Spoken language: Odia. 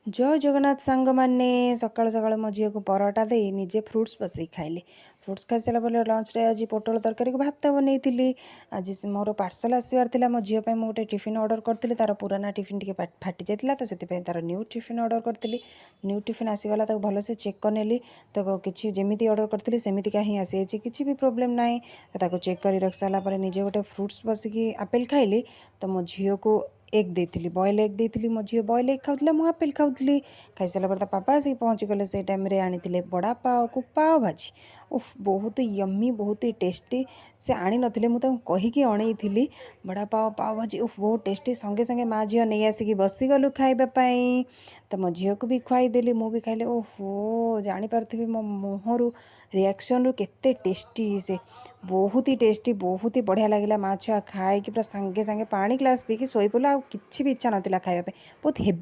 ଜୟ ଜଗନ୍ନାଥ ସାଙ୍ଗମାନେ। ସକାଳୁ ସକାଳୁ ମୋ ଝିଅକୁ ପରଟା ଦେଇ ନିଜେ ଫ୍ରୁଟ୍ସ ବସିକି ଖାଇଲି। ଫ୍ରୁଟ୍ସ ଖାଇସାରିଲା ପରେ ଲଞ୍ଚରେ ଆଜି ପୋଟଳ ତରକାରୀକୁ ଭାତ ବନେଇଥିଲି। ଆଜି ମୋର ପାର୍ସଲ ଆସିବାର ଥିଲା। ମୋ ଝିଅ ପାଇଁ ମୁଁ ଗୋଟେ ଟିଫିନ୍ ଅର୍ଡ଼ର କରିଥିଲି। ତା'ର ପୁରାନା ଟିଫିନ୍ ଟିକେ ଫାଟି ଯାଇଥିଲା, ତ ସେଥିପାଇଁ ତା'ର ନ୍ୟୁ ଟିଫିନ୍ ଅର୍ଡ଼ର କରିଥିଲି। ନ୍ୟୁ ଟିଫିନ୍ ଆସିଗଲା, ତାକୁ ଭଲସେ ଚେକ୍ କରିନେଲି। ତ କିଛି ଯେମିତି ଅର୍ଡ଼ର କରିଥିଲି, ସେମିତିକା ହିଁ ଆସିଯାଇଛି, କିଛି ବି ପ୍ରୋବ୍ଲେମ୍ ନାହିଁ। ତ ତାକୁ ଚେକ୍ କରି ରଖି ସାରିଲା ପରେ ନିଜେ ଗୋଟେ ଫ୍ରୁଟ୍ସ ବସିକି ଆପେଲ୍ ଖାଇଲି। ତ ମୋ ଝିଅକୁ ଏଗ୍ ଦେଇଥିଲି, ବଏଲ୍ ଏଗ୍ ଦେଇଥିଲି। ମୋ ଝିଅ ବଏଲ୍ ଏଗ୍ ଖାଉଥିଲା, ମୁଁ ଆପେଲ୍ ଖାଉଥିଲି। ଖାଇସାରିଲା ପରେ ତା ପାପା ଆସିକି ପହଞ୍ଚିଗଲେ। ସେଇ ଟାଇମ୍ରେ ଆଣିଥିଲେ ବଡ଼ା ପାଓକୁ ପାଓ ଭାଜି। ଉଫ୍, ବହୁତ ୟମ୍ମି, ବହୁତ ହି ଟେଷ୍ଟି। ସେ ଆଣିନଥିଲେ, ମୁଁ ତାଙ୍କୁ କହିକି ଅଣେଇଥିଲି। ବଡ଼ା ପାଓ, ପାଓ ଭାଜି, ଉଫ୍, ବହୁତ ଟେଷ୍ଟି। ସଙ୍ଗେ ସଙ୍ଗେ ମା ଝିଅ ନେଇ ଆସିକି ବସିଗଲୁ ଖାଇବା ପାଇଁ। ତ ମୋ ଝିଅକୁ ବି ଖୁଆଇଦେଲି, ମୁଁ ବି ଖାଇଲି। ଓହୋ, ଜାଣିପାରୁଥିବେ ମୋ ମୁହଁରୁ ରିଆକ୍ସନ୍ରୁ କେତେ ଟେଷ୍ଟି ସେ। ବହୁତ ହି ଟେଷ୍ଟି, ବହୁତ ହି ବଢ଼ିଆ ଲାଗିଲା। ମା ଛୁଆ ଖାଇକି ପୁରା ସାଙ୍ଗେ ସାଙ୍ଗେ ପାଣି ଗ୍ଲାସ୍ ପିଇକି ଶୋଇପଡ଼ିଲୁ। ଆଉ କିଛି ବି ଇଚ୍ଛା ନଥିଲା ଖାଇବା ପାଇଁ, ବହୁତ ହେଭି।